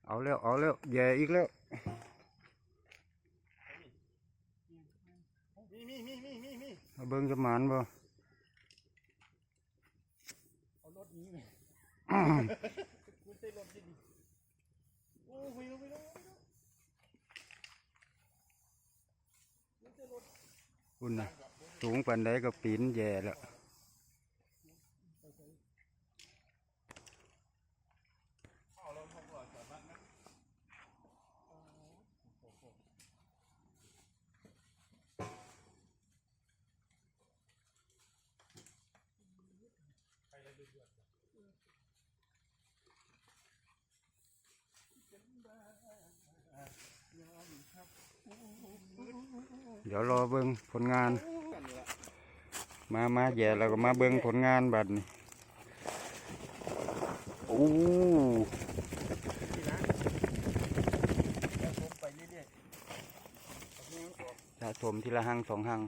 ເອົາແລ້ວ ເອົາແລ້ວ ແຍ່ອີກແລ້ວ. ມີ ມີ ມີ ມີ ມີ ມີ ມາເບິ່ງຈະໝານບໍ່? ເອົາລົດໜີແມ່ ມັນໃສ່ລົດດີໆ. ໂອ້ຍ ໄປແລ້ວ ໄປແລ້ວ ໄປແລ້ວ. ພຸ້ນນະ ສູງປານໃດກໍປີນແຍ່ແລ້ວ. ດຽວລໍເບິ່ງຜົນງານ. ມາ ມາແຍ່ແລ້ວກໍມາເບິ່ງຜົນງານບັດນີ້. ໂອ້ ສະສົມທີລະຮັ່ງສອງຮັ່ງ.